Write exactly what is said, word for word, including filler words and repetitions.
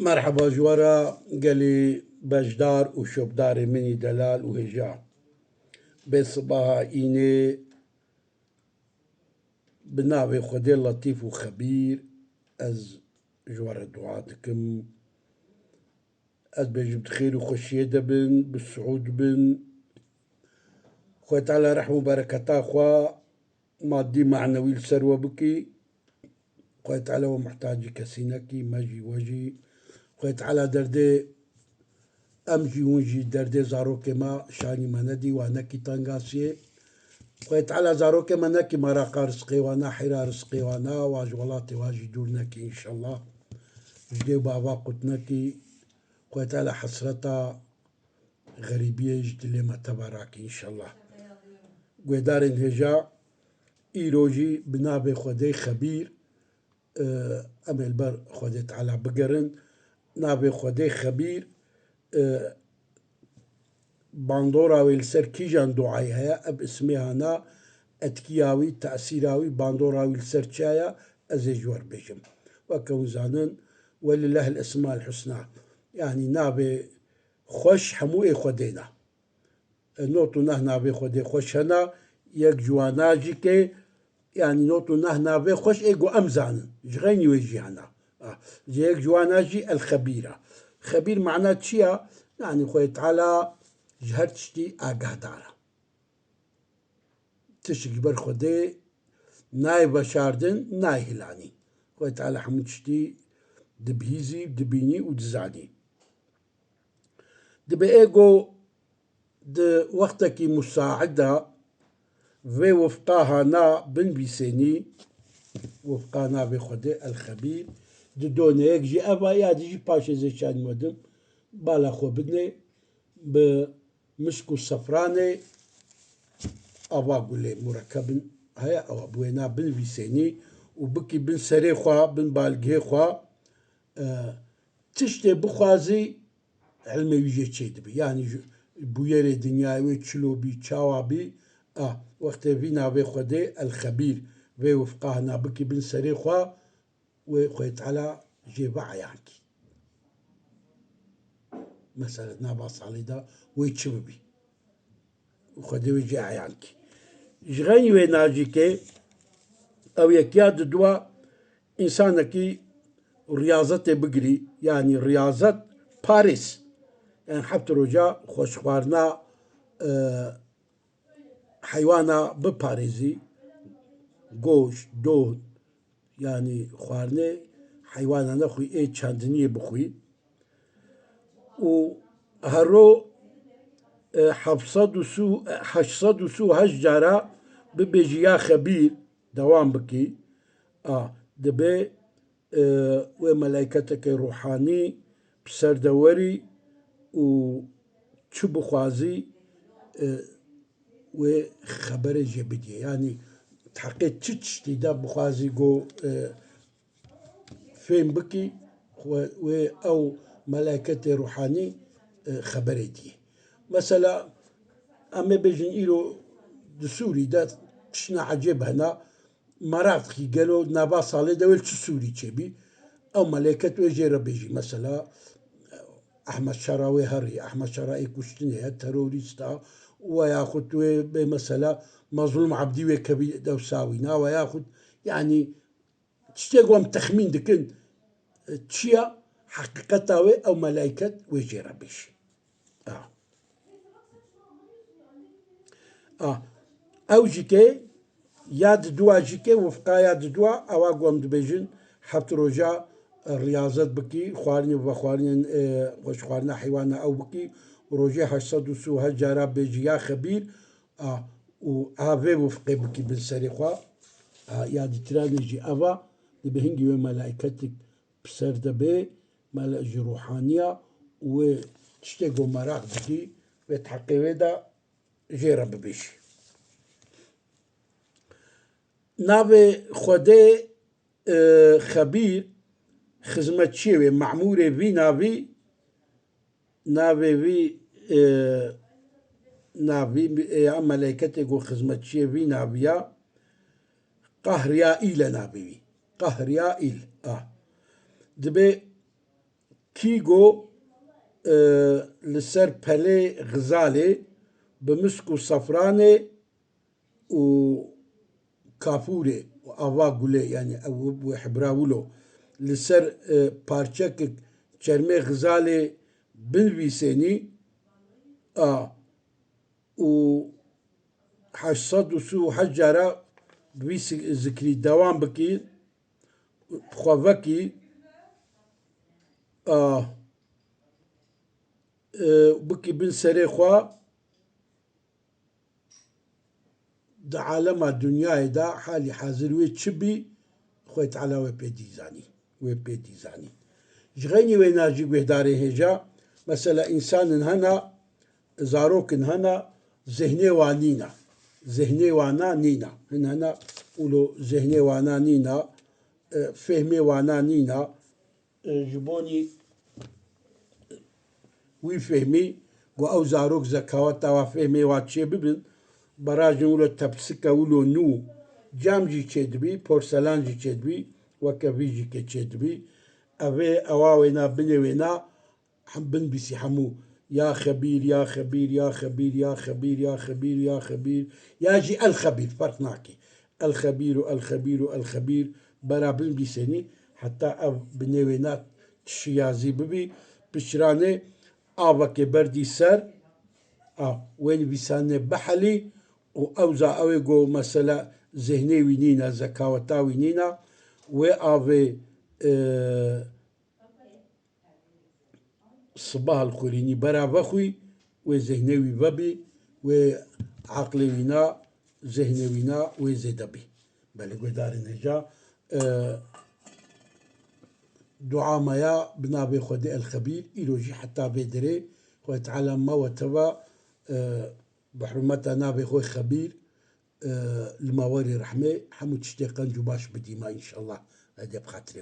Merheba ji we re gelî beşdar û şopdarê min î delal û hêja. Bê sibaha înê bi navê Xwedê Letîf û Xebîr ez ji we re dua dikim. Ez bêjim di xêr û xweşiyê de bin, bi siûd bin. Xwedê Teala rehm û bereketa xwe madî, manewî li ser we bikî. Xwedê Teala we muhtacî kesî nekî, me jî we jî. Xwedê Teala derdê em jî hûn jî derdê zarokê me şanî me nedî, wa nekî tengasiyê. Xwedê Teala zarokê me nekî meraqa rizqê wana, heyra rizqê wana, wa ji welatê wa jî dûr nekî înşallah. Ji dê û bava qut nekî. Xwedê Teala hesreta xerîbiyê ji dilê me teva rakî înşallah. Guhdarên hêja, îro jî bi navê Xwedê Xebîr, e, em ê li ber Xwedê Teala bigerin. Navê Xwedê Xebîr, e, bandora wê li ser kîjan duayê heye, ev ismê hana, etkiya wî, tesîra wî, bandora wî li ser çi heye, ez ê ji we re bêjim. Weke hûn zanin, "Welillahil esmaul husna." Yanî navê xweş hemû ê Xwedê ne. E, not û neh navê Xwedê xweş hene, yek ji wana jî ke, yanî not û neh navê xweş ê ku em zanin, ji xeynî wê jî hene. A, ji yek ji wana jî El Xebîr e. Xebîr mana çi ye? Yanî Xwedê Teala ji her tiştî agahdar e. Tiştek ji ber Xwedê nayê veşartin, nayê hilanî. Xwedê Teala hemû tiştî dibihîzî, dibînî û dizanî. Dibe ê ku di wextekî musaid de vê wifqa hana binvîsênî, wifqa navê Xwedê El Xebîr, di doneyek jî ev a, ya dî jî paşê zêşan wedim, bala xwe bidinê, bi mişk û sefranê, ava gulê murekebin heye, ewa bi wêna binvîsênî û bikî bin serê xwe, bin balgihê xwe, e, tiştê bixwazî, ilmê wî jê çêdibî. Yanî ji bûyerê dinyayê wê çilo bî, çawa bî, a, wextê vî navê Xwedê El Xebîr, vê wifqa hina bikî bin serê xwe, wê Xwedê Teala jê ve eyan kî. Mesela nava salê de wê çi bibî? Xwedê wê jê eyan kî. Ji xeynî wê najîkê ew yekiya di dua însanekî riyazetê bigirî, yanî riyazet parêz. Yanî heft roja xweşxwarina, e, heywana biparêzî, goşt, don, yanî xwarinê heywana nexwî, ê çandiniyê bixwî. Û hero, e, heft sed û sî, e, heşt sed û sî û heşt cara bibêjî ya Xebîr, dewam bikî. A, dibe, e, wê meleyketeke ruhanî bi ser de werî û çi bixwazî, e, wê xeberê jê bidî. Yanî di heqê çi tiştî de bixwazî ku, e, fêm bikî, xwe, wê ew meleyketê ruhanî, e, xeberê diyê. Mesela, em ê bêjin îro di Sûrî de tiştine ecêb hene, meraq dikî gelo nava salê de wê li çi Sûrî çêbî, ew melêket wê jê re bêjî. Mesela, Ehmed Şera wê herî, Ehmed Şera ê kuştinê ye, terorîst e, we yaxud wê bê mesela Mazlûm Ebdî wê kevî dewsa wîna, we yaxud, yanî, tiştê ku em texmîn dikin, e, çi ye, heqîqeta wê ew meleyket wê jê re bêjî. A. A. Ew jî ke ya di dua jî ke wifqa ya di dua, ewa ku em dibêjin heft roja, e, riyazet bikî, xwarinê vexwarinên, e, xweşxwarina heywana ew bikî, rojê heşt sed û sî û heşt cara bêjî ya Xebîr, a, û a vê wifqê bikî bin serê xwe, a, ya dîtiranê jî ev a, dibe hingî wê melaîketik bi ser de bê, mele-, ji ruhaniya û wê tiştê ku meraq dikî, wê di heqê wê de jê re bibêjî. Navê Xwedê, e, Xebîr, xizmetçiyê wê, memûrê vî navî, navê vî, e, navî, e, ya meleyketê ku xizmetçiyê vî navî ya, Qahriyaîl e navê wî. Qahriyaîl, a. Dibê Kî go, e, li ser pelê Xizalê bi misk û safranê û kafûrê û ava gulê, yanî ew wê hebra wilo, li ser, e, parçekek çermê Xizalê binivîsênî, a, û heşt sed û sî û heşt cara vî si-, zikrî dewam bikî, xwe vekî, a, e, bikî bin serê xwe, di alema dinyayê de halî hazir wê çi bî, Xwedê Teala wê pê dîzanî, wê pê dîzanî. Ji xeynî wêna jî guhdarê hêja, mesela, însanin hena, zarokin hena, zihnê wan nîna. Zihnê wana nîna. Hin hena, wilo zihnê wana nîna, e, fehmê wana nîna. E, ji bonî wî fehmî, ku ew zarok zekaweta wa fehmê wa çêbibin, barajên wilo tepsike wilo nû, cam jî çêdibî, porselan jî çêdibî, weke vî jî ke çêdibî. Ev ê ewa wêna, binê wêna, hem binbîsî hemû. Ya Xebîr, ya Xebîr, ya Xebîr, ya Xebîr, ya Xebîr, ya Xebîr, ya jî El Xebîr, ferq nake. El Xebîr û El Xebîr û El Xebîr bera binbîsênî, heta ev binê wêna şiyazî bibî, piçranê avekê berdî ser, a, wê nivîsanê bihelî û ewza ew ê go mesela zihnê wî nîne, zekaweta wî nîne, wê avê, e, siba hilxwirînî bera vexwî, wê zihnê wî vebî, wê aqlê wî na, zihnê wî na, wê zêde bî. Belê guhdarên hêja, e, dua me ya bi navê Xwedê El Xebîr, îro jî heta vê derê Xwedê Teala me we teva, e, bi hurmeta navê xwe Xebîr, e, li me werî rehmê, hemû tiştê qenc û baş bidî me înşallah. Hede bi xatirê.